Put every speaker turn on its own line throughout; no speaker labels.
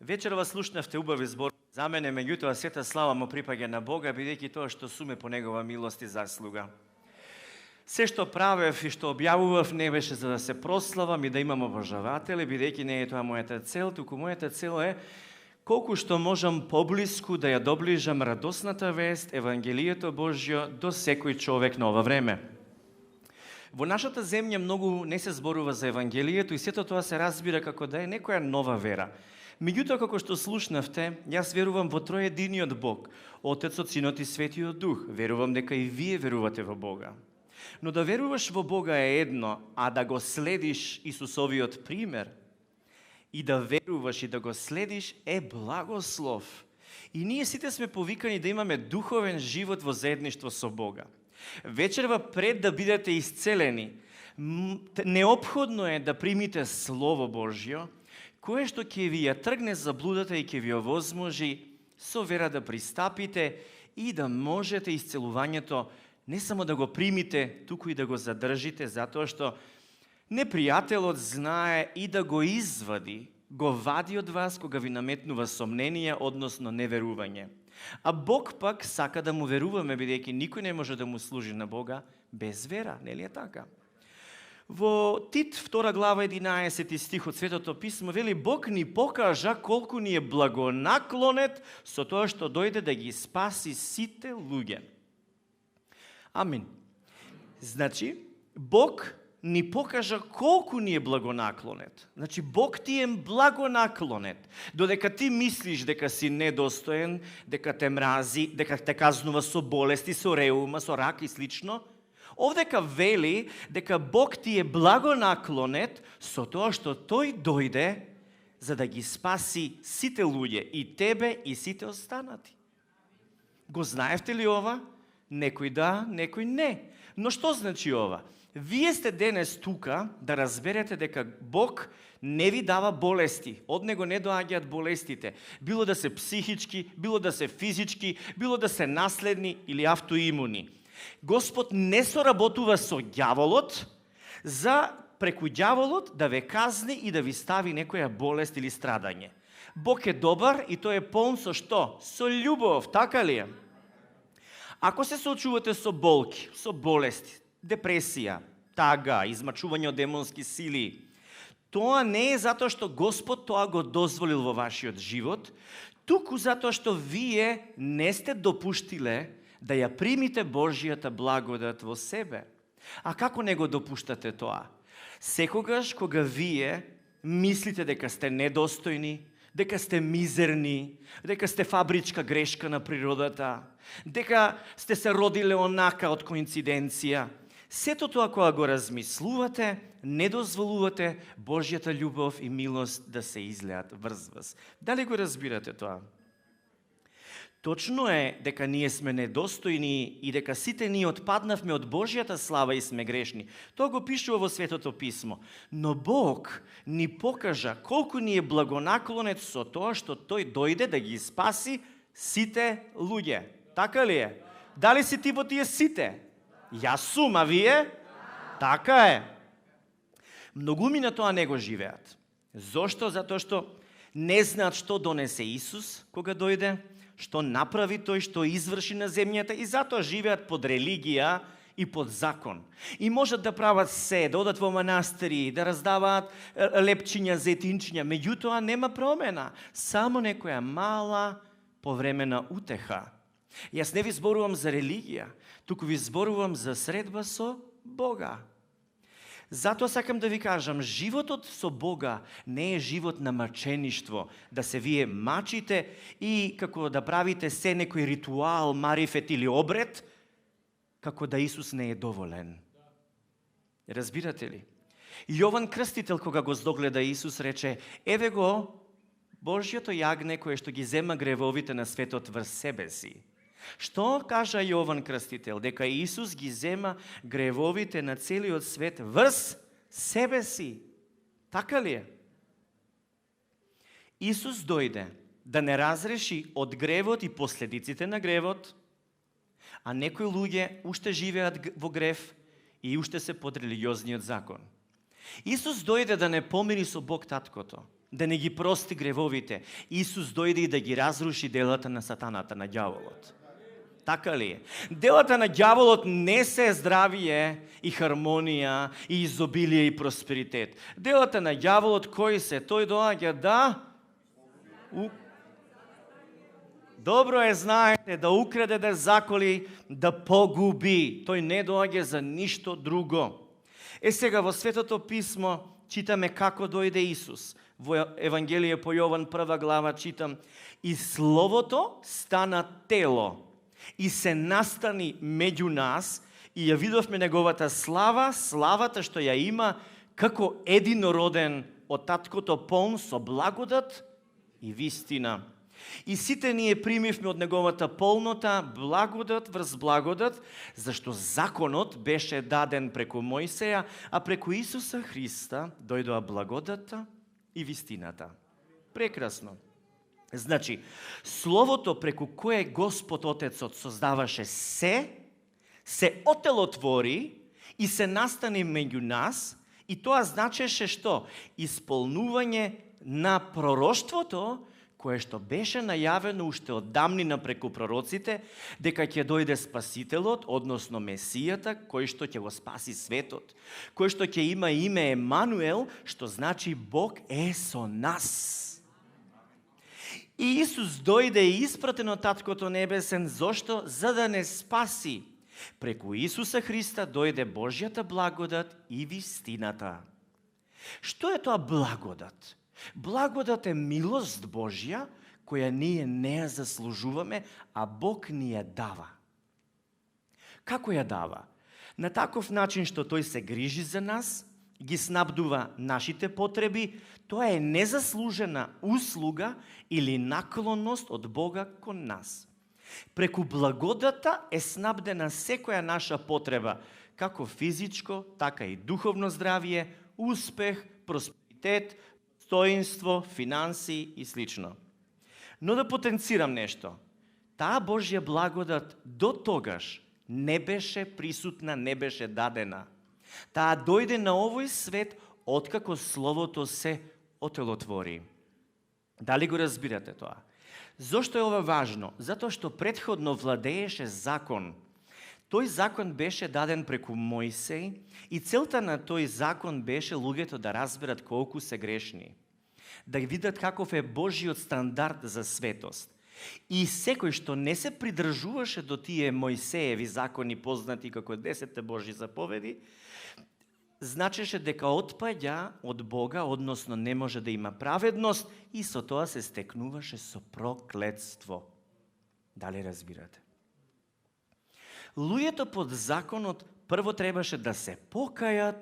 Вечерва слушнавте убави збор за мене, меѓутоа сета слава му припаѓа на Бога, бидејќи тоа што суме по Негова милост и заслуга. Се што правев и што објавував не беше за да се прославам и да имам обожаватели, бидејќи не е тоа мојата цел, туку мојата цел е колку што можам поблиску да ја доближам радосната вест, Евангелието Божјо до секој човек на ова време. Во нашата земја многу не се зборува за Евангелието и сето тоа се разбира како да е некоја нова вера. Меѓутоа, како што слушнавте, јас верувам во троединиот Бог, Отецот, Синот и Светиот Дух. Верувам дека и вие верувате во Бога. Но да веруваш во Бога е едно, а да го следиш Исусовиот пример и да веруваш и да го следиш е благослов. И ние сите сме повикани да имаме духовен живот во заедништво со Бога. Вечерва пред да бидете исцелени, неопходно е да примите Слово Божјо, кое што ќе ви ја тргне заблудата и ќе ви овозможи со вера да пристапите и да можете исцелувањето не само да го примите, туку и да го задржите, затоа што непријателот знае и да го извади, го вади од вас кога ви наметнува сомнение, односно неверување. А Бог пак сака да му веруваме, бидејќи никој не може да му служи на Бога без вера, нели е така? Во Тит 2 глава 11 стих од Светото Писмо вели Бог ни покажа колку ни е благонаклонет со тоа што дојде да ги спаси сите луѓе. Амин. Значи, Бог ни покажа колку ни е благонаклонет. Значи, Бог ти е благонаклонет. Додека ти мислиш дека си недостоен, дека те мрази, дека те казнува со болести, со реума, со рак и слично, овдека вели дека Бог ти е благонаклонет со тоа што Тој дојде за да ги спаси сите луѓе, и тебе, и сите останати. Го знаевте ли ова? Некој да, некој не. Но што значи ова? Вие сте денес тука да разберете дека Бог не ви дава болести. Од Него не доаѓаат болестите. Било да се психички, било да се физички, било да се наследни или автоимуни. Господ не соработува со ѓаволот за преку ѓаволот да ве казни и да ви стави некоја болест или страдање. Бог е добар и тој е полн со што? Со љубов, така ли е? Ако се соочувате со болки, со болести, депресија, тага, измачување од демонски сили, тоа не е затоа што Господ тоа го дозволил во вашиот живот, туку затоа што вие не сте допуштиле да ја примите Божјата благодат во себе. А како не го допуштате тоа? Секогаш кога вие мислите дека сте недостојни, дека сте мизерни, дека сте фабричка грешка на природата, дека сте се родиле онака од коинциденција, сето тоа кога го размислувате, не дозволувате Божјата љубов и милост да се излеат врз вас. Дали го разбирате тоа? Точно е дека ние сме недостојни и дека сите ние отпаднавме од Божјата слава и сме грешни. Тоа го пишува во Светото Писмо. Но Бог ни покажа колку ни е благонаклонет со тоа што Тој дојде да ги спаси сите луѓе. Така ли е? Дали си ти во тие сите? Јас сум, а вие? Така е. Многуми на тоа не го живеат. Зошто? Затоа што не знаат што донесе Исус кога дојде, што направи Тој, што изврши на земјата, и затоа живеат под религија и под закон. И можат да прават се, да одат во манастири, да раздаваат лепчиња, зетинчиња, меѓутоа нема промена, само некоја мала повремена утеха. Јас не ви зборувам за религија, туку ви зборувам за средба со Бога. Затоа сакам да ви кажам, животот со Бога не е живот на мачеништво, да се вие мачите и како да правите се некој ритуал, марифет или обред, како да Исус не е доволен. Разбирате ли? Јован Крстител, кога го здогледа Исус, рече, еве го Божјото јагне кое што ги зема гревовите на светот врз себе си. Што кажа Јован Крстител? Дека Исус ги зема гревовите на целиот свет врз себе си. Така ли е? Исус дојде да не разреши од гревот и последиците на гревот, а некои луѓе уште живеат во грев и уште се под религиозниот закон. Исус дојде да не помири со Бог таткото, да не ги прости гревовите. Исус дојде и да ги разруши делата на сатаната, на ѓаволот. Така ли е? Делата на ѓаволот не се здравие и хармонија и изобилие и просперитет. Делата на ѓаволот кои се? Тој доаѓа да добро е, знаете, да украде, да заколи, да погуби. Тој не доаѓа за ништо друго. Сега во Светото писмо читаме како дојде Исус. Во Евангелие по Јован 1 глава читам: и Словото стана тело и се настани меѓу нас и ја видовме неговата слава, славата што ја има како единороден од таткото, полн со благодат и вистина. И сите ние примивме од неговата полнота благодат врз благодат, зашто законот беше даден преку Мојсеја, а преку Исуса Христа дојдоа благодата и вистината. Прекрасно. Значи, Словото преку кое Господ Отецот создаваше се отелотвори и се настани меѓу нас, и тоа значеше што? Исполнување на пророштвото кое што беше најавено уште од дамнина преку пророците, дека ќе дојде Спасителот, односно Месијата, кој што ќе го спаси светот, кој што ќе има име Емануел, што значи Бог е со нас. И Исус дојде и испратен од Таткото Небесен, зошто? За да не спаси. Преку Исуса Христа дојде Божјата благодат и вистината. Што е тоа благодат? Благодат е милост Божја, која ние не ја заслужуваме, а Бог ни ја дава. Како ја дава? На таков начин што Тој се грижи за нас, ги снабдува нашите потреби. Тоа е незаслужена услуга или наклонност од Бога кон нас. Преку благодата е снабдена секоја наша потреба, како физичко, така и духовно здравие, успех, просперитет, достоинство, финанси и слично. Но да потенцирам нешто. Таа Божја благодат до тогаш не беше присутна, не беше дадена. Таа дојде на овој свет откако Словото се отелотвори. Дали го разбирате тоа? Зошто е ова важно? Затоа што претходно владееше закон. Тој закон беше даден преку Мојсеј и целта на тој закон беше луѓето да разберат колку се грешни, да видат каков е Божиот стандард за светост. И секој што не се придржуваше до тие Мојсееви закони, познати како 10 Божји заповеди, значеше дека отпаѓа од Бога, односно не може да има праведност и со тоа се стекнуваше со проклетство. Дали разбирате? Луѓето под законот прво требаше да се покајат,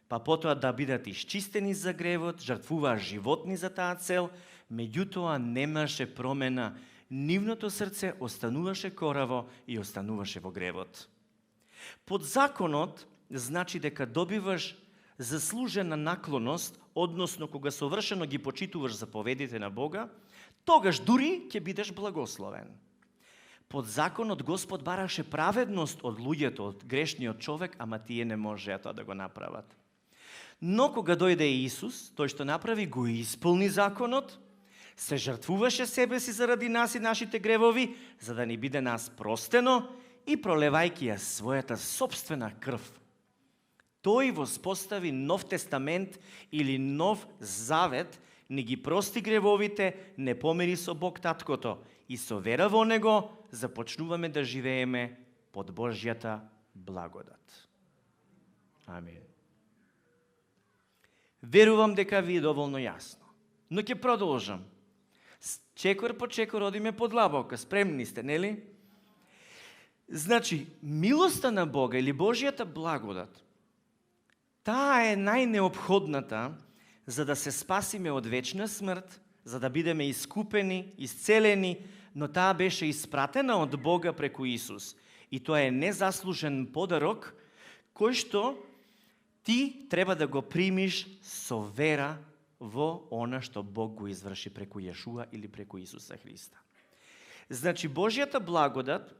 па потоа да бидат исчистени за гревот, жртвуваа животни за таа цел, меѓутоа немаше промена. Нивното срце остануваше кораво и остануваше во гревот. Под законот значи дека добиваш заслужена наклоност, односно кога совршено ги почитуваш заповедите на Бога, тогаш дури ќе бидеш благословен. Под законот Господ бараше праведност од луѓето, од грешниот човек, ама тие не можеа тоа да го направат. Но кога дојде Исус, тој што направи, го исполни законот, се жртвуваше себе си заради нас и нашите гревови, за да ни биде нас простено и пролевајќи ја својата собствена крв. Тој воспостави нов тестамент или нов завет, ни ги прости гревовите, не помири со Бог Таткото и со вера во Него започнуваме да живееме под Божјата благодат. Амин. Верувам дека ви е доволно јасно. Но ќе продолжам. Чекор по чекор одиме подлабоко. Спремни сте, нели? Значи, милоста на Бога или Божјата благодат, таа е најнеопходната за да се спасиме од вечна смрт, за да бидеме искупени, исцелени, но таа беше испратена од Бога преку Исус. И тоа е незаслужен подарок, кој што ти треба да го примиш со вера во она што Бог го изврши преку Јешуа или преку Исуса Христа. Значи, Божјата благодат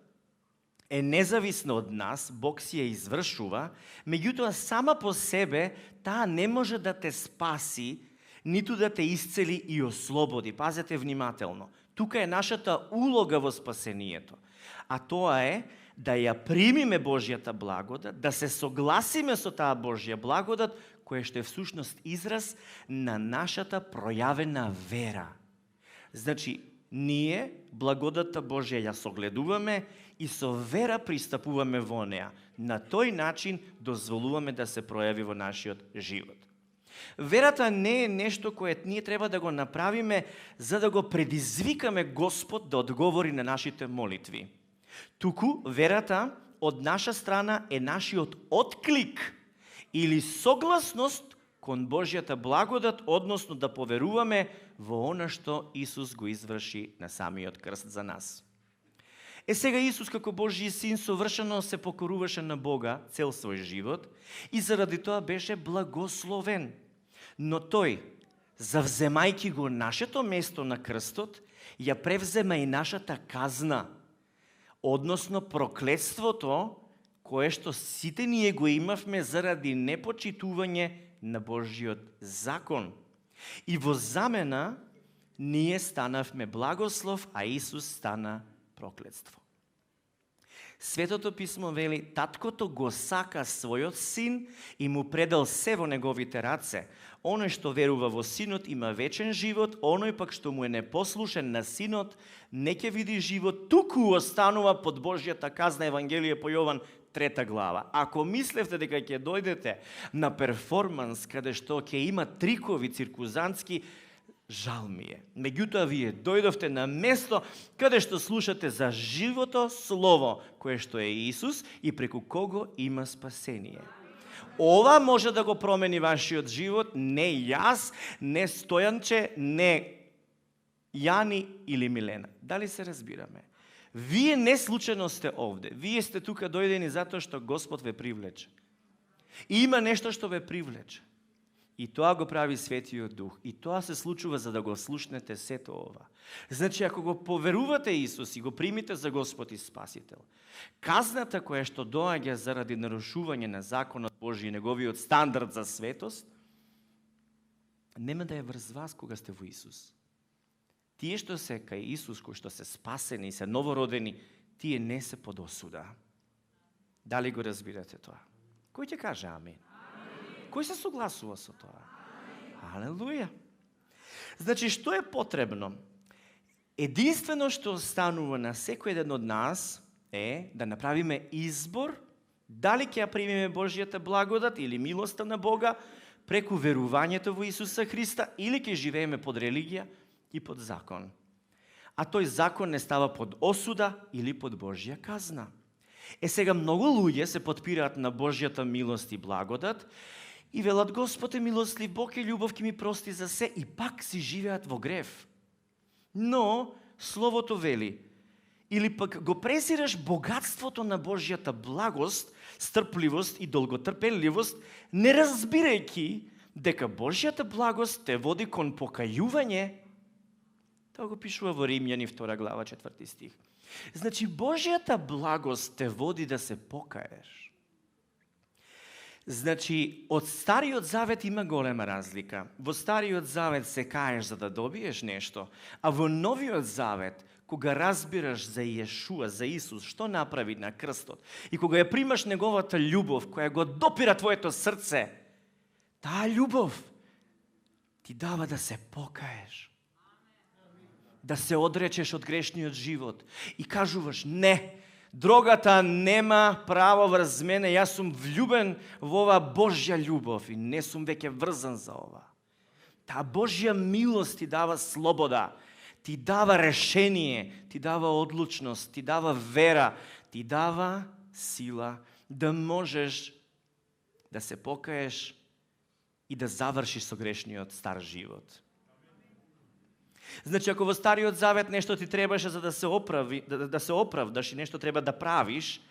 е независна од нас, Бог си ја извршува, меѓутоа сама по себе таа не може да те спаси, ниту да те исцели и ослободи. Пазете внимателно. Тука е нашата улога во спасението. А тоа е да ја примиме Божјата благодат, да се согласиме со таа Божја благодат, која што е всушност израз на нашата пројавена вера. Значи, ние благодата Божја ја согледуваме и со вера пристапуваме во неа. На тој начин дозволуваме да се пројави во нашиот живот. Верата не е нешто кое ние треба да го направиме за да го предизвикаме Господ да одговори на нашите молитви. Туку верата од наша страна е нашиот отклик или согласност кон Божјата благодат, односно да поверуваме во она што Исус го изврши на самиот крст за нас. Сега Исус како Божји син совршено се покоруваше на Бога цел свој живот и заради тоа беше благословен. Но тој, завземајќи го нашето место на крстот, ја превзема и нашата казна, односно проклетството кое што сите ние го имавме заради непочитување на Божјиот закон. И во замена ние станавме благослов, а Исус стана проклетство. Светото писмо вели, таткото го сака својот син и му предал се во неговите раце. Оној што верува во синот има вечен живот, оној пак што му е непослушен на синот не ќе види живот, туку останува под Божјата казна. Евангелие по Јован 3 глава. Ако мислевте дека ќе дојдете на перформанс каде што ќе има трикови циркузантски, жал ми е. Меѓутоа, вие дојдовте на место каде што слушате за живото слово, кое што е Исус и преку кого има спасение. Ова може да го промени вашиот живот, не јас, не Стојанче, не Јани или Милена. Дали се разбираме? Вие не случајно сте овде. Вие сте тука дојдени затоа што Господ ве привлече. И има нешто што ве привлече. И тоа го прави Светиот Дух. И тоа се случува за да го слушнете сето ова. Значи, ако го поверувате Исус и го примите за Господ и Спасител, казната која што доаѓа заради нарушување на законот Божи и неговиот стандард за светост, нема да е врз вас кога сте во Исус. Тие што се кај Исус, кои што се спасени и се новородени, тие не се под осуда. Дали го разбирате тоа? Кој ќе каже амин? Кој се согласува со тоа? Алелуја! Значи, што е потребно? Единствено што останува на секој еден од нас е да направиме избор дали ќе ја примиме Божјата благодат или милоста на Бога преку верувањето во Исуса Христа или ќе живееме под религија и под закон. А тој закон не става под осуда или под Божја казна. Сега многу луѓе се подпираат на Божјата милост и благодат и велат, Господ е милостлив, Бог е љубов, ќе ми прости за се, и пак си живеат во грев. Но Словото вели, или пак го презираш богатството на Божјата благост, стрпливост и долготрпеливост, не разбирајќи дека Божјата благост те води кон покајување. Тоа го пишува во Римјани 2 глава 4 стих. Значи, Божјата благост те води да се покаеш. Значи, од Стариот Завет има голема разлика. Во Стариот Завет се каеш за да добиеш нешто, а во Новиот Завет, кога разбираш за Иешуа, за Исус, што направи на крстот, и кога ја примаш неговата љубов, која го допира твоето срце, таа љубов ти дава да се покаеш, да се одречеш од грешниот живот и кажуваш, не, дрогата нема право врз мене, јас сум влюбен во оваа Божја љубов и не сум веќе врзан за ова. Таа Божја милост ти дава слобода, ти дава решение, ти дава одлучност, ти дава вера, ти дава сила да можеш да се покаеш и да завршиш со грешниот стар живот. Значи, ако во Стариот Завет нешто ти требаше за да се оправи, да се оправдаш и нешто треба да правиш,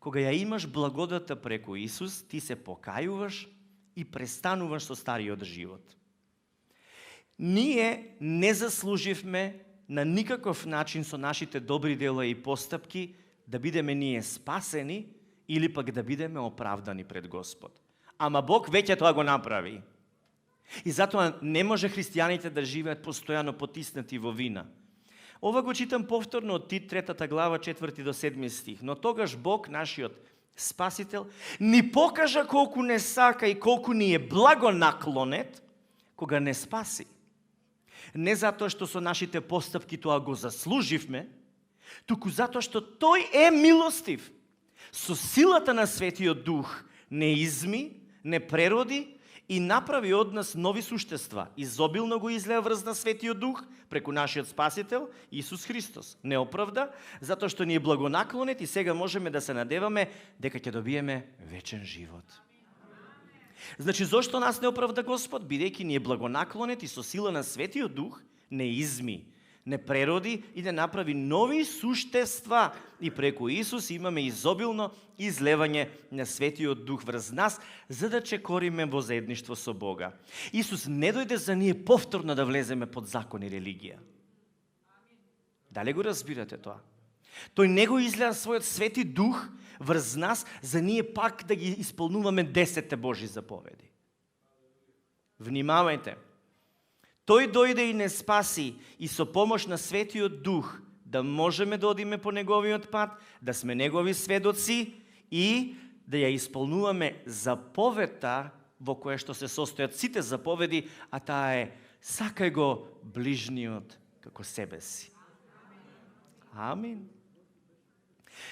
кога ја имаш благодата преку Исус, ти се покајуваш и престануваш со стариот живот. Ние не заслуживме на никаков начин со нашите добри дела и постапки да бидеме ние спасени или пак да бидеме оправдани пред Господ. Ама Бог веќе тоа го направи. И затоа не може христијаните да живеат постојано потиснати во вина. Ова го читам повторно од Тит, 3 глава, 4 до 7 стих. Но тогаш Бог, нашиот Спасител, ни покажа колку не сака и колку ни е благонаклонет, кога не спаси. Не затоа што со нашите постапки тоа го заслуживме, туку затоа што Тој е милостив. Со силата на Светиот Дух не изми, не прероди и направи од нас нови суштества. Изобилно го излеа врз на Светиот Дух преку нашиот Спасител Исус Христос. Не оправда, затоа што ни е благонаклонет и сега можеме да се надеваме дека ќе добиеме вечен живот. Значи, зошто нас не оправда Господ? Бидејќи ни е благонаклонет и со сила на Светиот Дух не изми, не прероди и да направи нови суштества. И преку Исус имаме изобилно излевање на Светиот Дух врз нас, за да чекориме во заедништво со Бога. Исус не дојде за ние повторно да влеземе под закон и религија. Дали го разбирате тоа? Тој не го излеа својот Свети Дух врз нас, за ние пак да ги исполнуваме 10 Божи заповеди. Внимавајте. Тој дојде и не спаси и со помош на Светиот Дух да можеме да одиме по неговиот пат, да сме негови сведоци и да ја исполнуваме заповедта во која што се состојат сите заповеди, а таа е сакај го ближниот како себе си. Амин.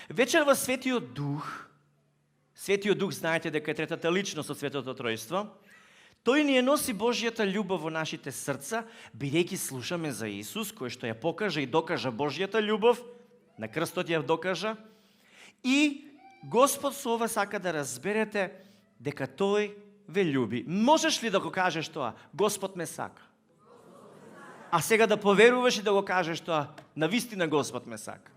Вечер во Светиот Дух знаете дека е третата личност од Светото Тројство, Тој ни ја носи Божјата љубов во нашите срца, бидејќи слушаме за Исус, кој што ја покажа и докажа Божјата љубов, на крстот ја докажа, и Господ со ова сака да разберете дека Тој ве љуби. Можеш ли да го кажеш тоа? Господ ме сака. А сега да поверуваш и да го кажеш тоа, навистина Господ ме сака.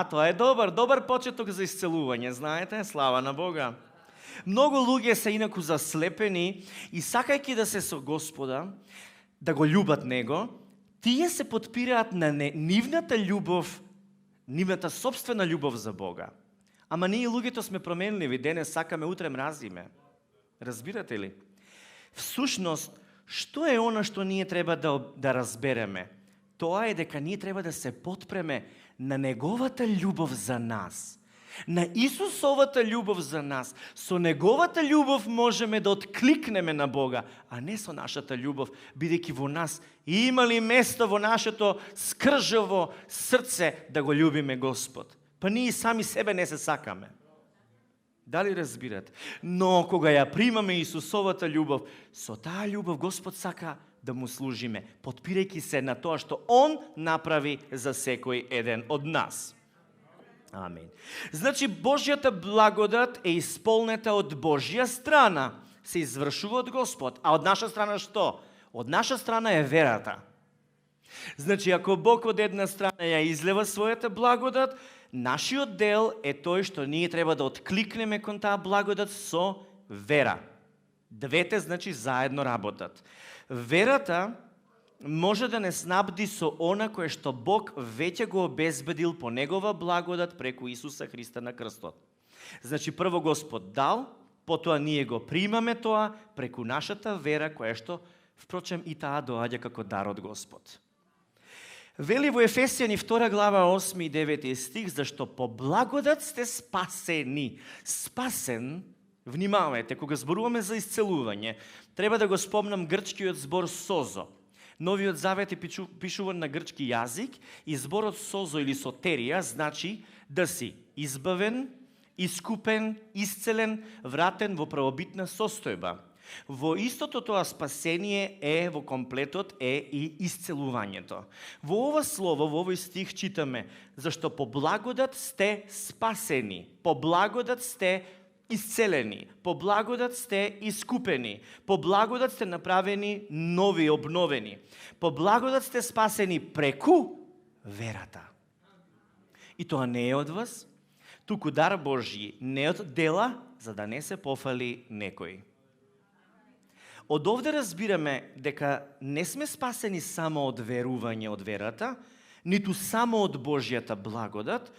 Тоа е добар почеток за исцелување, знаете, слава на Бога. Многу луѓе се инаку заслепени и сакајќи да се со Господа, да го љубат Него, тие се подпираат на нивната љубов, нивната собствена љубов за Бога. Ама ние луѓето сме променливи, денес сакаме, утре мразиме. Разбирате ли? Всушност, што е она што ние треба да разбереме? Тоа е дека ние треба да се подпреме на Неговата љубов за нас. На Исусовата љубов за нас. Со Неговата љубов можеме да откликнеме на Бога, а не со нашата љубов, бидејќи во нас има ли место во нашето скржаво срце да го љубиме Господ. Па ние сами себе не се сакаме. Дали разбирате? Но кога ја примаме Исусовата љубов, со таа љубов Господ сака да му служиме, подпирајќи се на тоа што Он направи за секој еден од нас. Амин. Значи, Божјата благодат е исполнета од Божја страна, се извршува од Господ. А од наша страна што? Од наша страна е верата. Значи, ако Бог од една страна ја излева својата благодат, нашиот дел е тој што ние треба да откликнеме кон таа благодат со вера. Двете, значи, заедно работат. Верата може да не снабди со она кое што Бог веќе го обезбедил по Негова благодат преку Исуса Христа на крстот. Значи, прво Господ дал, потоа ние го примаме тоа преку нашата вера, која што, впрочем, и таа доаѓа како дар од Господ. Вели во Ефесијани 2 глава 8 и 9 стих, зашто по благодат сте спасени. Спасен, внимавајте, кога зборуваме за исцелување, треба да го спомнам грчкиот збор созо. Новиот Завет е пишуван на грчки јазик и зборот созо или сотерија значи да си избавен, искупен, исцелен, вратен во правобитна состојба. Во истото тоа спасение е, во комплетот е и исцелувањето. Во ова слово, во овој стих читаме, зашто по благодат сте спасени, по благодат сте исцелени, по благодат сте искупени, по благодат сте направени нови, обновени, по благодат сте спасени преку верата. И тоа не е од вас, туку дар Божји, не од дела, за да не се пофали некој. Од овде разбираме дека не сме спасени само од верување од верата, ниту само од Божјата благодат,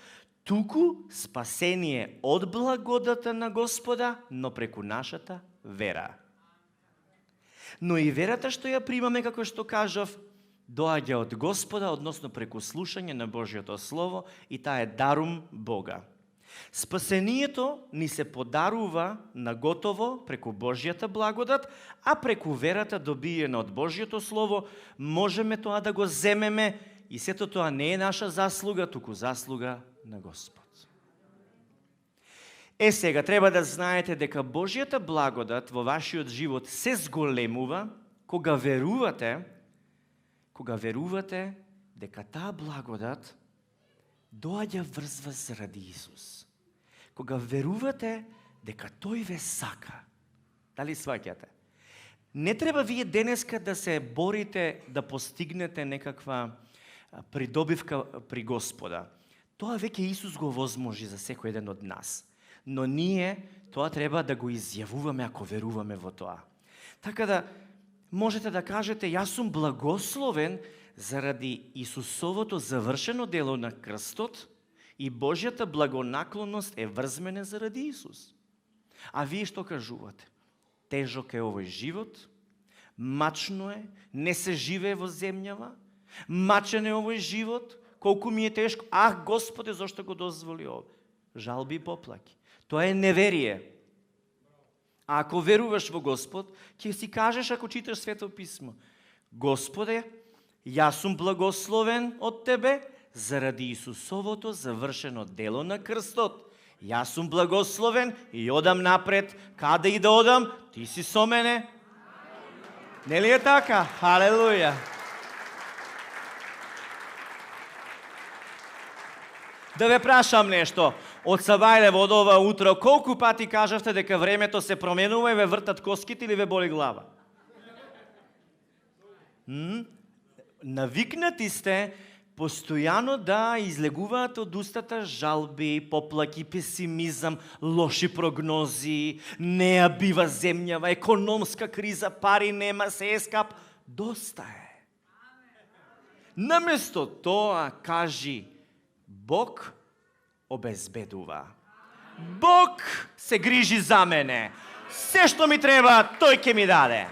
туку спасение од благодата на Господа, но преку нашата вера. Но и верата што ја примаме, како што кажав, доаѓа од Господа, односно преку слушање на Божјото Слово, и таа е дарум Бога. Спасението ни се подарува на готово преку Божјата благодат, а преку верата добиена од Божјото Слово можеме тоа да го земеме, и сето тоа не е наша заслуга, туку заслуга на Господ. Сега треба да знаете дека Божјата благодат во вашиот живот се зголемува кога верувате дека таа благодат доаѓа врз вас заради Исус. Кога верувате дека Тој ве сака. Дали сваќате? Не треба вие денеска да се борите да постигнете некаква придобивка при Господа. Тоа веќе Исус го возможи за секој еден од нас. Но ние тоа треба да го изјавуваме ако веруваме во тоа. Така да можете да кажете, јас сум благословен заради Исусовото завршено дело на крстот и Божјата благонаклонност е врз мене заради Исус. А вие што кажувате? Тежок е овој живот, мачно е, не се живее во земјава, мачен е овој живот, колку ми е тешко, ах, Господе, зошто го дозволи ово? Жалби и поплаки. Тоа е неверие. А ако веруваш во Господ, ќе си кажеш ако читаш Свето писмо, Господе, јас сум благословен од Тебе заради Исусовото завршено дело на крстот. Јас сум благословен и одам напред, каде и да одам, Ти си со мене. Нели е така? Халелуја! Да ве прашам нешто. Од Савајлево од ова утро, колку пати кажавте дека времето се променува и ве вртат коските или ве боли глава? Навикнати сте постојано да излегуваат од устата жалби, поплаки, песимизам, лоши прогнози, неа бива земјава, економска криза, пари нема, се е скап. Доста е. Наместо тоа кажи, Бог обезбедува. Бог се грижи за мене. Се што ми треба, Тој ќе ми даде.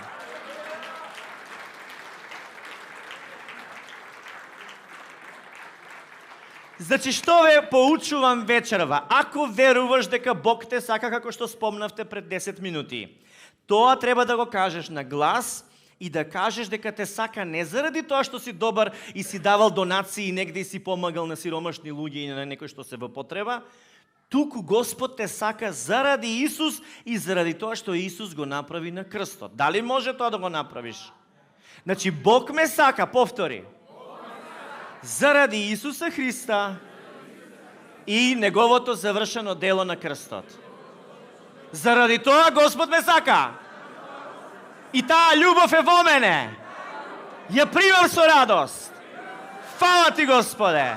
Значи, што ве поучувам вечерва? Ако веруваш дека Бог те сака, како што спомнавте пред 10 минути, тоа треба да го кажеш на глас и да кажеш дека те сака не заради тоа што си добар и си давал донации и негде и си помагал на сиромашни луѓе и на некој што се во потреба, туку Господ те сака заради Исус и заради тоа што Исус го направи на крстот. Дали може тоа да го направиш? Значи, Бог ме сака, повтори. Заради Исуса Христа и Неговото завршено дело на крстот. Заради тоа Господ ме сака. И таа љубов е во мене. Ја примам со радост. Фала Ти, Господе.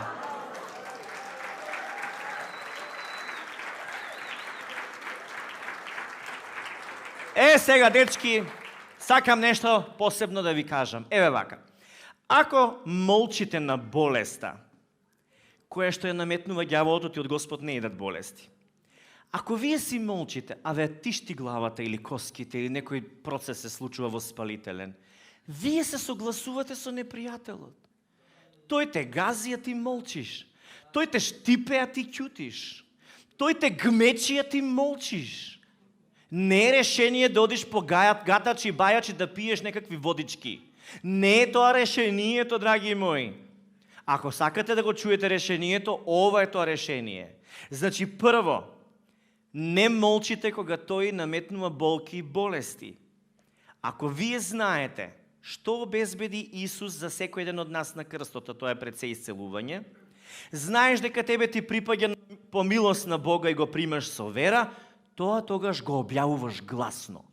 Сега, дечки, сакам нешто посебно да ви кажам. Еве вака. Ако молчите на болеста, која што ја наметнува ѓаволот, и од Господ не идат болести. Ако вие си молчите, а ве тишти главата или коските, или некој процес се случува воспалителен, вие се согласувате со непријателот. Тој те гази, а ти молчиш. Тој те штипе, а ти ќутиш. Тој те гмечи, а ти молчиш. Не е решение да одиш по гатач и бајач и да пиеш некакви водички. Не е тоа решението, драги мои. Ако сакате да го чуете решението, ова е тоа решение. Значи, прво, не молчите кога тој наметнува болки и болести. Ако вие знаете што обезбеди Исус за секој еден од нас на крстот, тоа е пред се исцелување, знаеш дека тебе ти припаѓа по милост на Бога и го примаш со вера, тоа тогаш го објавуваш гласно.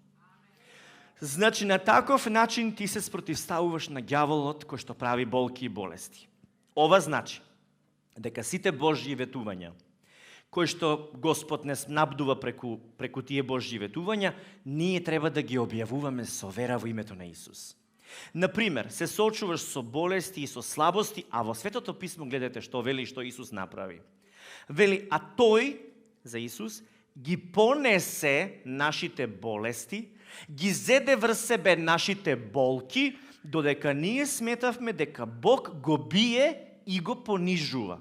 Значи, на таков начин ти се спротивставуваш на ѓаволот кој што прави болки и болести. Ова значи дека сите Божји ветувања, кои што Господ не снабдува преку тие Божји ветувања, ние треба да ги објавуваме со вера во името на Исус. Например, се соочуваш со болести и со слабости, а во Светото писмо гледате што вели што Исус направи. Вели, а тој, за Исус, ги понесе нашите болести, ги зеде врз себе нашите болки, додека ние сметавме дека Бог го бие и го понижува.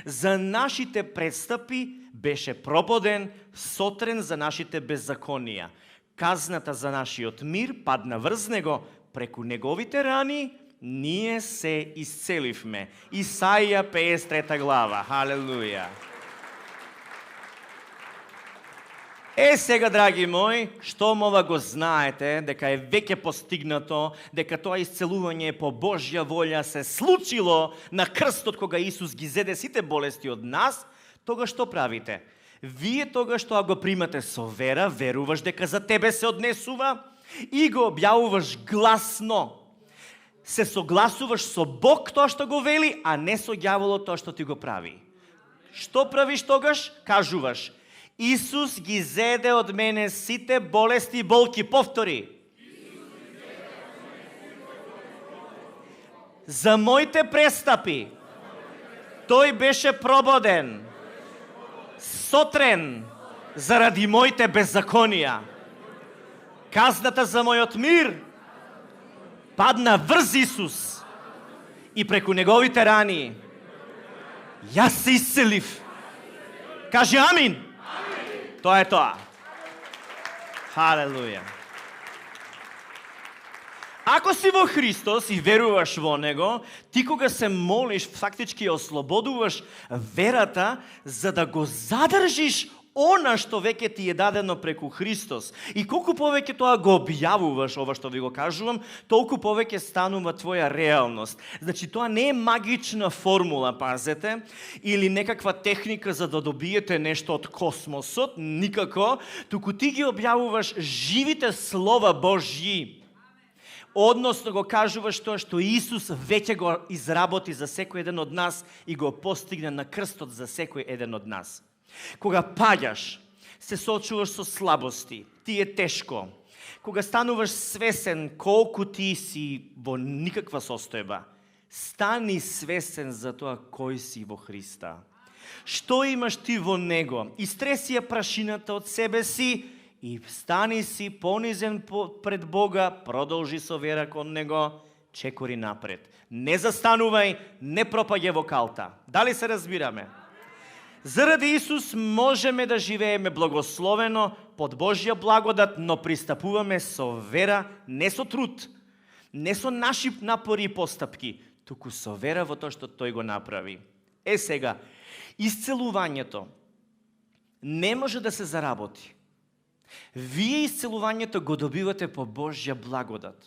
За нашите престапи беше прободен, сотрен за нашите беззаконија. Казната за нашиот мир падна врз него, преку неговите рани ние се исцеливме. Исаија 53 глава. Халелуја. Сега, драги мои, штом ова го знаете, дека е веќе постигнато, дека тоа исцелување по Божја волја се случило на крстот кога Исус ги зеде сите болести од нас, тогаш што правите? Вие тогаш што го примате со вера, веруваш дека за тебе се однесува и го објавуваш гласно. Се согласуваш со Бог тоа што го вели, а не со ѓаволот тоа што ти го прави. Што правиш тогаш? Кажуваш: Исус ги зеде од мене сите болести и болки. Повтори. За моите престапи тој беше прободен, сотрен заради моите беззаконија. Казната за мојот мир падна врз Исус и преку неговите рани јас се исцелив. Кажи амин. Тоа е тоа. Халелуја. Ако си во Христос и веруваш во Него, ти кога се молиш, фактички ослободуваш верата за да го задржиш она што веќе ти е дадено преку Христос. И колку повеќе тоа го објавуваш, ова што ви го кажувам, толку повеќе станува твоја реалност. Значи, тоа не е магична формула, пазете, или некаква техника за да добиете нешто од космосот, никако, туку ти ги објавуваш живите слова Божји. Односно го кажуваш тоа што Исус веќе го изработи за секој еден од нас и го постигне на крстот за секој еден од нас. Кога паѓаш, се соочуваш со слабости, ти е тешко. Кога стануваш свесен колку ти си во никаква состојба, стани свесен за тоа кој си во Христа. Што имаш ти во Него? Истреси ја прашината од себе си и стани си понизен пред Бога, продолжи со вера кон Него, чекори напред. Не застанувај, не пропаѓај во калта. Дали се разбираме? Заради Исус можеме да живееме благословено под Божја благодат, но пристапуваме со вера, не со труд, не со наши напори и постапки, туку со вера во тоа што Тој го направи. Сега, исцелувањето не може да се заработи. Вие исцелувањето го добивате по Божја благодат.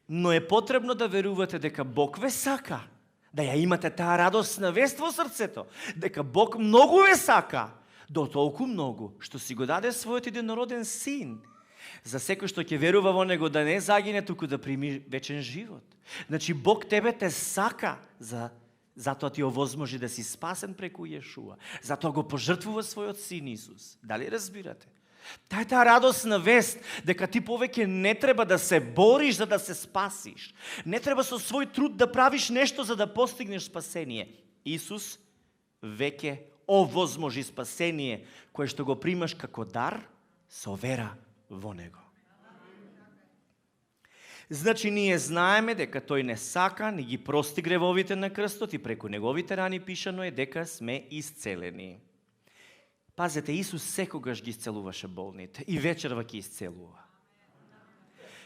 Но е потребно да верувате дека Бог ве сака, да ја имате таа радосна вест во срцето, дека Бог многу ве сака, до толку многу, што си го даде својот единороден син, за секој што ќе верува во Него да не загине, туку да прими вечен живот. Значи, Бог тебе те сака, затоа ти овозможи да си спасен преку Јешуа, затоа го пожртвува својот син Исус. Дали разбирате? Таа е таа радосна вест, дека ти повеќе не треба да се бориш за да се спасиш. Не треба со свој труд да правиш нешто за да постигнеш спасение. Исус веќе овозможи спасение, кое што го примаш како дар со вера во Него. Значи, ние знаеме дека Тој не сака, ни ги прости гревовите на крстот и преку Неговите рани пишано е дека сме исцелени. Пазете, Исус секогаш ги исцелуваше болните и вечерва ги исцелува.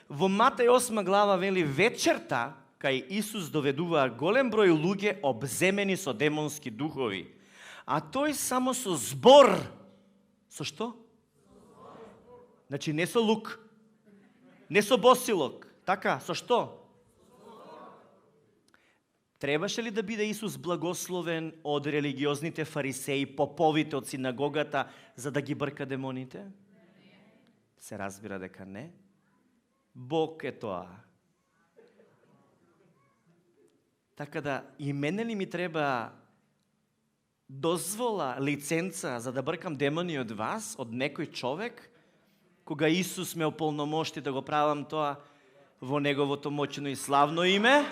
Во Матеј 8 глава вели вечерта, кај Исус доведува голем број луѓе обземени со демонски духови, а тој само со збор. Со што? Значи не со лук, не со босилок, така, со што? Требаше ли да биде Исус благословен од религиозните фарисеи, поповите од синагогата, за да ги брка демоните? Се разбира дека не. Бог е тоа. Така да, и мене ли ми треба дозвола, лиценца, за да бркам демони од вас, од некој човек, кога Исус ме ополномошти да го правам тоа? во неговото моќно и славно име.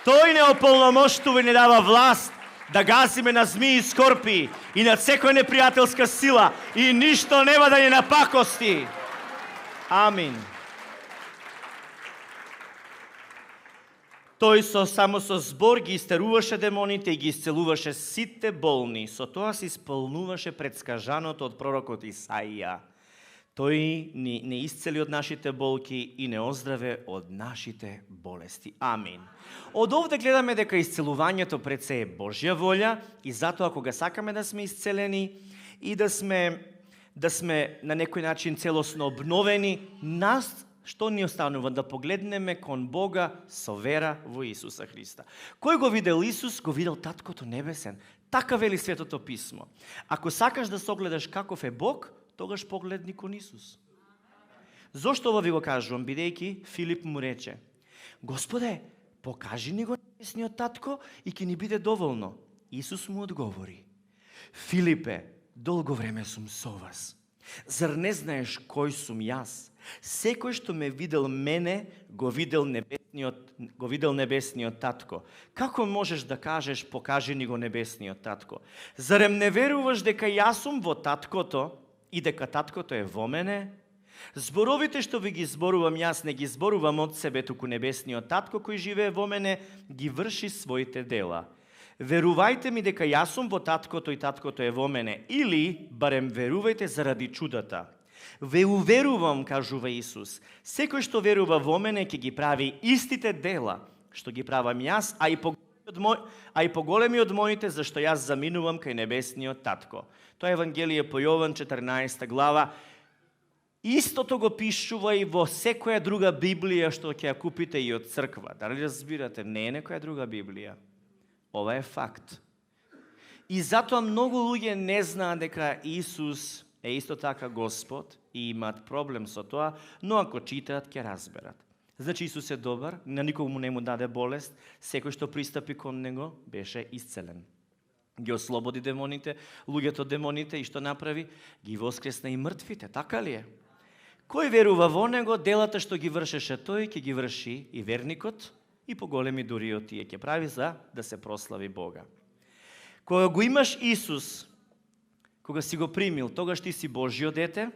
Тој не ополномоштува и не дава власт да газиме на змии и скорпии и над секоја непријателска сила и ништо нема да ни напакости. Амин. Тој само со збор ги истеруваше демоните и ги исцелуваше сите болни. Со тоа се исполнуваше предскажаното од пророкот Исаија. Тој не исцели од нашите болки и не оздраве од нашите болести. Амин. Од овде гледаме дека исцелувањето пред се е Божја волја и затоа кога сакаме да сме исцелени и да сме на некој начин целосно обновени, нас што ни останува? Да погледнеме кон Бога со вера во Исуса Христа. Кој го видел Исус, го видел Таткото Небесен. Така вели Светото Писмо. Ако сакаш да согледаш каков е Бог, тогаш погледни кон Исус. Зошто ова ви го кажувам? Бидејќи Филип му рече: Господе, покажи ни го небесниот татко и ќе ни биде доволно. Исус му одговори: Филипе, долго време сум со вас. Зар не знаеш кој сум јас? Секој што ме видел мене, го видел небесниот татко. Како можеш да кажеш покажи ни го небесниот татко? Зарем не веруваш дека јас сум во таткото и дека таткото е во мене? Зборовите што ви ги зборувам јас, не ги зборувам од себе, туку небесниот татко кој живее во мене ги врши своите дела. Верувајте ми дека јас сум во таткото и таткото е во мене, или барем верувајте заради чудата. Ве уверувам, кажува Исус, секој што верува во мене ќе ги прави истите дела што ги правам јас, а и поголеми од моите, зашто јас заминувам кај небесниот татко. Тоа е Евангелие по Јован 14 глава. Истото го пишува и во секоја друга Библија што ќе ја купите и од црква. Дали разбирате? Не е некоја друга Библија. Ова е факт. И затоа многу луѓе не знаат дека Исус е исто така Господ и имаат проблем со тоа, но ако читаат ќе разберат. Значи Исус е добар, на никому не му даде болест, секој што пристапи кон него беше исцелен. Ги ослободи демоните, луѓето демоните и што направи? Ги воскресна и мртвите, така ли е? Кој верува во него, делата што ги вршеше тој, ќе ги врши и верникот, и поголеми дури од тие ќе прави за да се прослави Бога. Кога го имаш Исус, кога си го примил, тогаш ти си Божјо дете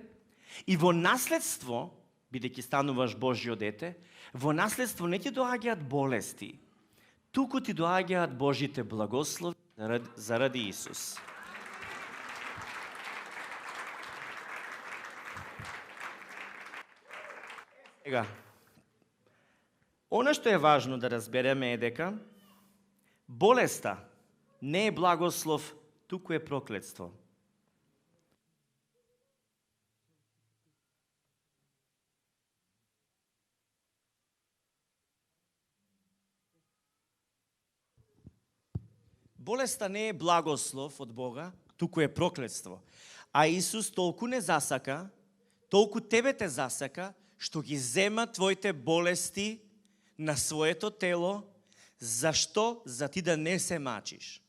и во наследство, бидејќи стануваш Божјо дете, во наследство не ти доаѓаат болести, туку ти доаѓаат Божите благослови заради Исус. Сега, она што е важно да разбереме е дека болеста не е благослов, туку е проклетство. Болеста не е благослов од Бога, туку е проклетство. А Исус толку не засака, толку тебе те засака, што ги зема твоите болести на своето тело, зашто? За ти да не се мачиш.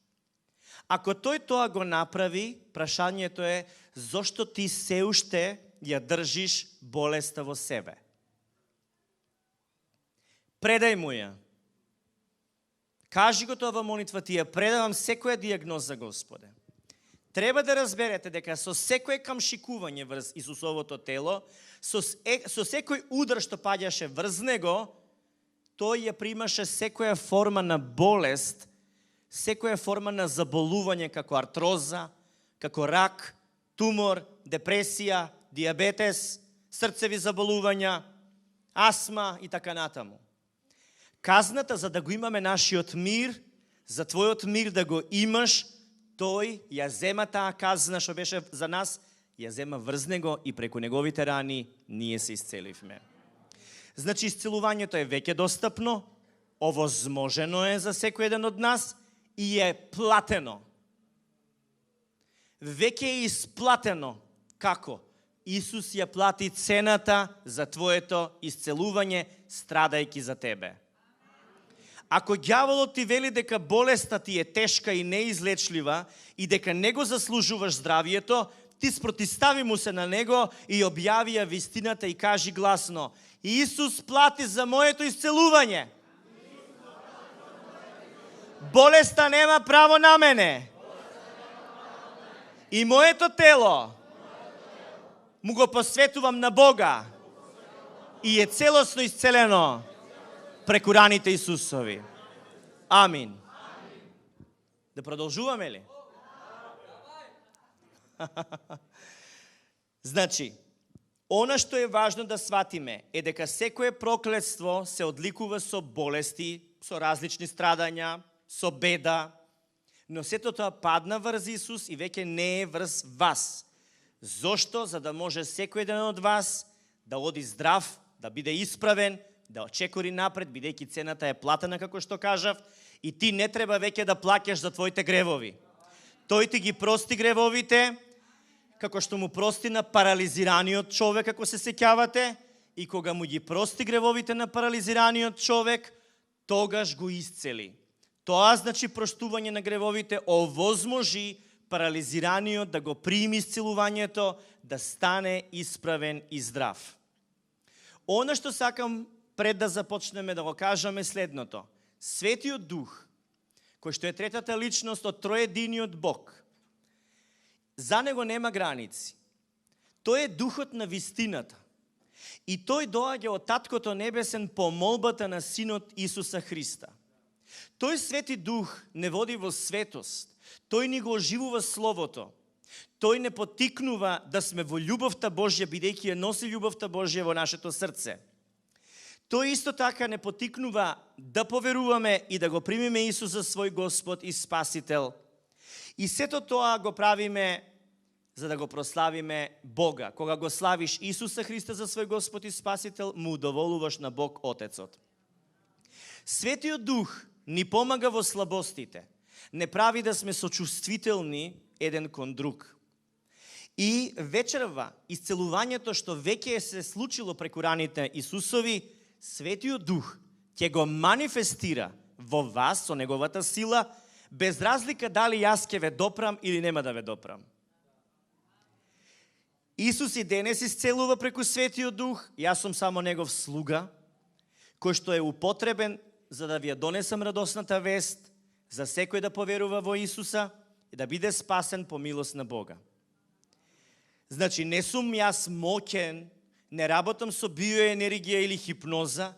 Ако тој тоа го направи, прашањето е зошто ти се уште ја држиш болеста во себе. Предај му ја. Кажи го тоа во молитва, ти ја предавам секоја диагноза, Господе. Треба да разберете дека со секој камшикување врз Исусовото тело, со секој удар што паѓаше врз него, тој ја примаше секоја форма на болест, секоја форма на заболување како артроза, како рак, тумор, депресија, диабетес, срцеви заболувања, астма и така натаму. Казната за да го имаме нашиот мир, за твојот мир да го имаш, тој ја зема таа казна што беше за нас, ја зема врз него и преку неговите рани ние се исцеливме. Значи, исцелувањето е веќе достапно, овозможено е за секој еден од нас и е платено. Веќе е исплатено. Како? Исус ја плати цената за твоето исцелување, страдајќи за тебе. Ако ѓаволот ти вели дека болеста ти е тешка и неизлечлива и дека не го заслужуваш здравието,
ти спротистави му се на него и објави ја вистината и кажи гласно: Исус плати за моето исцелување. Болеста нема право на мене. И моето тело му го посветувам на Бога и е целосно исцелено преку раните Исусови. Амин. Да продолжуваме ли? Значи, она што е важно да сватиме е дека секое проклетство се одликува со болести, со различни страдања, со беда, но сето тоа падна врз Исус и веќе не е врз вас. Зошто? За да може секој еден од вас да оди здрав, да биде исправен, да очекори напред, бидејќи цената е платена, како што кажав, и ти не треба веќе да плаќаш за твоите гревови. Тој ти ги прости гревовите, како што му прости на парализираниот човек, ако се сеќавате, и кога му ги прости гревовите на парализираниот човек, тогаш го исцели. Тоа значи простување на гревовите овозможи парализираниот да го прими исцелувањето, да стане исправен и здрав. Она што сакам пред да започнеме да го кажаме следното. Светиот Дух, кој што е третата личност од троединиот Бог, за него нема граници. Тој е Духот на вистината. И тој доаѓа од Таткото Небесен по молбата на Синот Исуса Христа. Тој Свети Дух не води во светост. Тој ни го оживува Словото. Тој не потикнува да сме во љубовта Божја, бидејќи ја носи љубовта Божја во нашето срце. Тој исто така не потикнува да поверуваме и да го примиме Исус за свој Господ и Спасител. И сето тоа го правиме за да го прославиме Бога. Кога го славиш Исуса Христа за свој Господ и Спасител, му удоволуваш на Бог Отецот. Светиот Дух ни помага во слабостите. Не прави да сме сочувствителни еден кон друг. И вечерва, исцелувањето што веќе се случило преку раните Исусови, Светиот Дух ќе го манифестира во вас со неговата сила, без разлика дали јас ќе ве допрам или нема да ве допрам. Исус и денес исцелува преку Светиот Дух, јас сум само негов слуга, кој што е употребен за да ви ја донесам радосната вест, за секој да поверува во Исуса и да биде спасен по милост на Бога. Значи, не сум јас моќен, не работам со биоенергија или хипноза,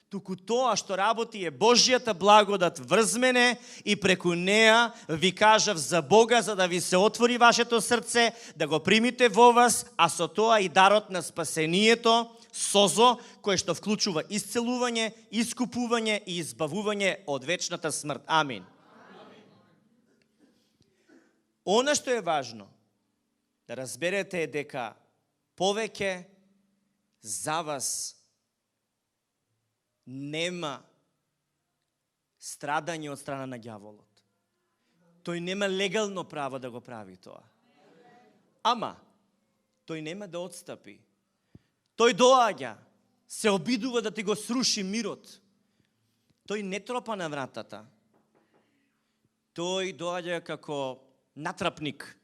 туку тоа што работи е Божјата благодат врз мене и преку неа ви кажав за Бога, за да ви се отвори вашето срце, да го примите во вас, а со тоа и дарот на спасението, созо, кое што вклучува исцелување, искупување и избавување од вечната смрт. Амин. Она што е важно да разберете е дека повеќе за вас нема страдање од страна на ѓаволот. Тој нема легално право да го прави тоа. Ама, тој нема да отстапи. Тој доаѓа, се обидува да ти го сруши мирот. Тој не тропа на вратата. Тој доаѓа како натрапник.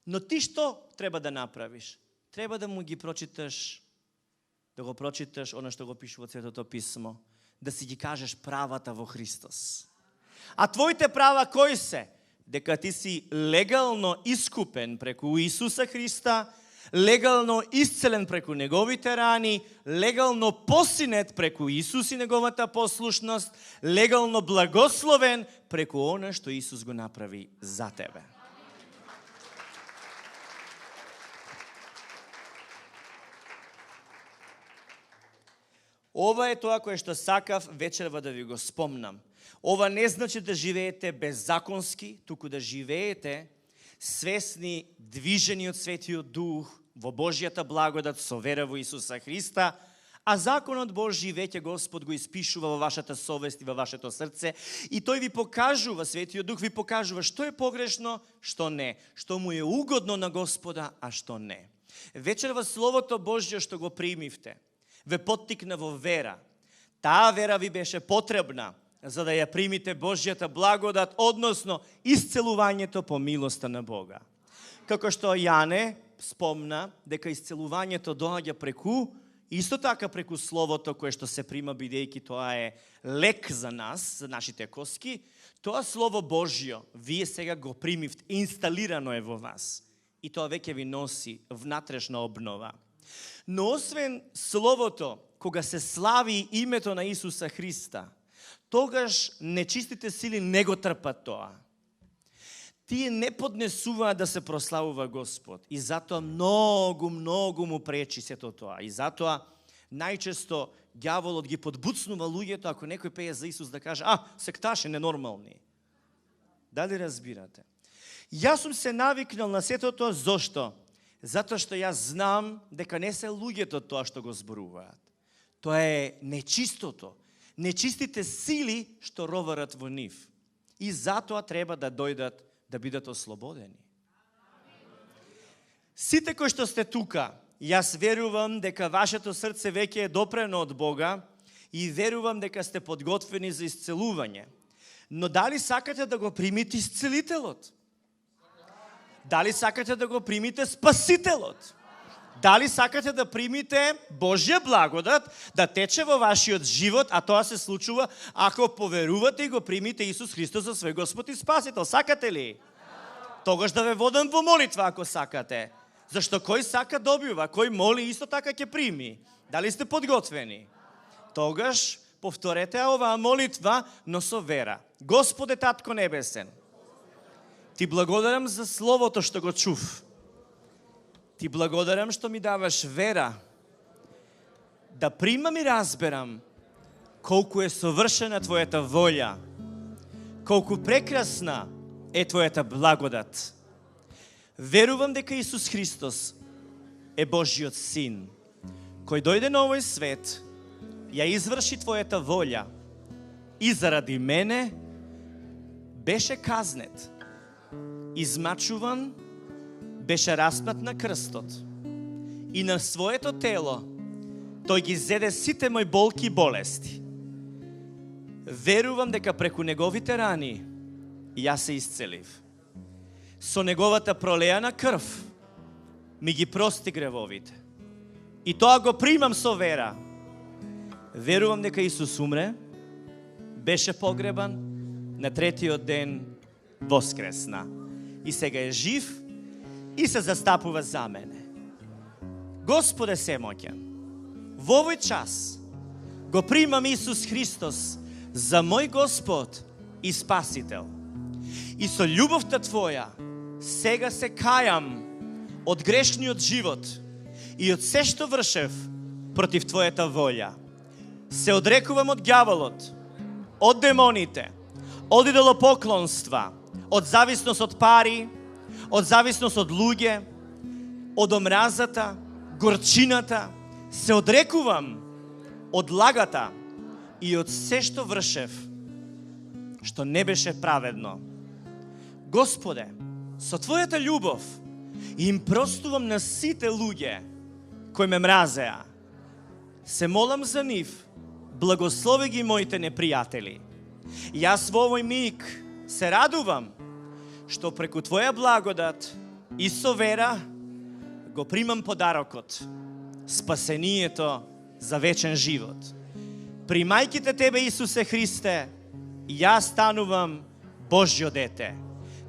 Но ти што треба да направиш? Треба да му ги прочиташ, да го прочиташ оно што го пише во Светото Писмо, да си ги кажеш правата во Христос. А твоите права кои се? Дека ти си легално искупен преку Исуса Христа, легално исцелен преку неговите рани, легално посинет преку Исус и неговата послушност, легално благословен преку она што Исус го направи за тебе. Ова е тоа кое што сакав вечерва да ви го спомнам. Ова не значи да живеете беззаконски, туку да живеете свесни, движени од Светиот Дух, во Божјата благодат со вера во Исуса Христа, а законот Божји веќе Господ го испишува во вашата совест и во вашето срце и тој ви покажува, Светиот Дух ви покажува што е погрешно, што не, што му е угодно на Господа, а што не. Вечерва Словото Божје што го примивте, ве поттикна во вера. Таа вера ви беше потребна за да ја примите Божјата благодат, односно исцелувањето по милоста на Бога. како што Јане спомна, дека исцелувањето доаѓа преку, исто така преку Словото кое што се прима, бидејќи тоа е лек за нас, за нашите коски, тоа Слово Божјо, вие сега го примивте, инсталирано е во вас. И тоа веќе ви носи внатрешна обнова. Но освен Словото, кога се слави името на Исуса Христа, тогаш нечистите сили не го трпат тоа. Тие не поднесуваат да се прославува Господ. И затоа многу му пречи сето тоа. И затоа најчесто ѓаволот ги подбуцнува луѓето, ако некој пее за Исус, да каже, секташи ненормални. Дали разбирате? Јас сум се навикнал на сето тоа, зошто? Затоа што јас знам дека не се луѓето тоа што го зборуваат. Тоа е нечистото, нечистите сили што роварат во нив. И затоа треба да дојдат да бидат ослободени. Сите кои што сте тука, јас верувам дека вашето срце веќе е допрено од Бога и верувам дека сте подготвени за исцелување. Но дали сакате да го примите исцелителот? Дали сакате да го примите Спасителот? Дали сакате да примите Божја благодат да тече во вашиот живот, а тоа се случува ако поверувате и го примите Исус Христос за свој Господ и Спасител? Сакате ли? Тогаш да ве водам во молитва ако сакате. Зашто кој сака добива, кој моли исто така ќе прими. Дали сте подготвени? Тогаш повторете оваа молитва, но со вера. Господе Татко Небесен, Ти благодарам за Словото што го чув. Ти благодарам што ми даваш вера да примам и разберам колку е совршена Твојата волја, колку прекрасна е Твојата благодат. Верувам дека Исус Христос е Божјиот Син, кој дојде на овој свет, ја изврши Твојата волја и заради мене беше казнет, измачуван, беше распнат на крстот и на своето тело тој ги зеде сите мои болки и болести. Верувам дека преку неговите рани јас се исцелив. Со неговата пролеана крв ми ги прости гревовите. И тоа го примам со вера. Верувам дека Исус умре, беше погребан, на третиот ден воскресна. И сега е жив и се застапува за мене. Господе Семоќен, во овој час го примам Исус Христос за мој Господ и Спасител. И со љубовта Твоја сега се кајам од грешниот живот и од се што вршев против Твојата волја. Се одрекувам од ѓаволот, од демоните, од идолопоклонства, од зависност од пари, од зависност од луѓе, од омразата, горчината. Се одрекувам од лагата и од се што вршев, што не беше праведно. Господе, со Твојата љубов им простувам на сите луѓе кои ме мразеа. Се молам за нив, благослови ги моите непријатели. Јас во овој миг се радувам што преку Твоја благодат и со вера го примам подарокот, спасението за вечен живот. Примајките Тебе, Исусе Христе, јас станувам Божјо дете.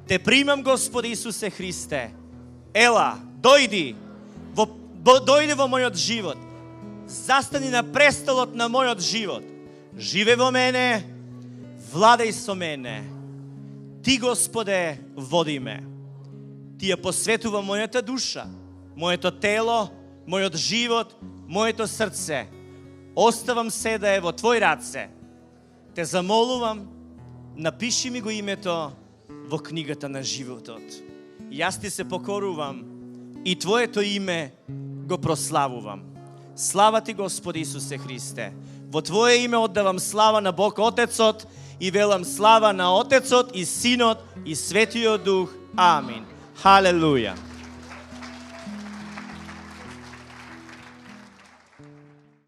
Те примам, Господи Исусе Христе. Ела, дојди во мојот живот. Застани на престолот на мојот живот. Живе во мене, владај со мене. Ти, Господе, води ме. Ти ја посветува мојата душа, моето тело, мојот живот, моето срце. Оставам се да е во Твој раце. Те замолувам, напиши ми го името во книгата на животот. Јас Ти се покорувам и Твоето име го прославувам. Слава Ти, Господи Исусе Христе. Во Твое име оддавам слава на Бог Отецот и велам слава на Отецот и Синот и Светиот Дух. Амин. Халелуја.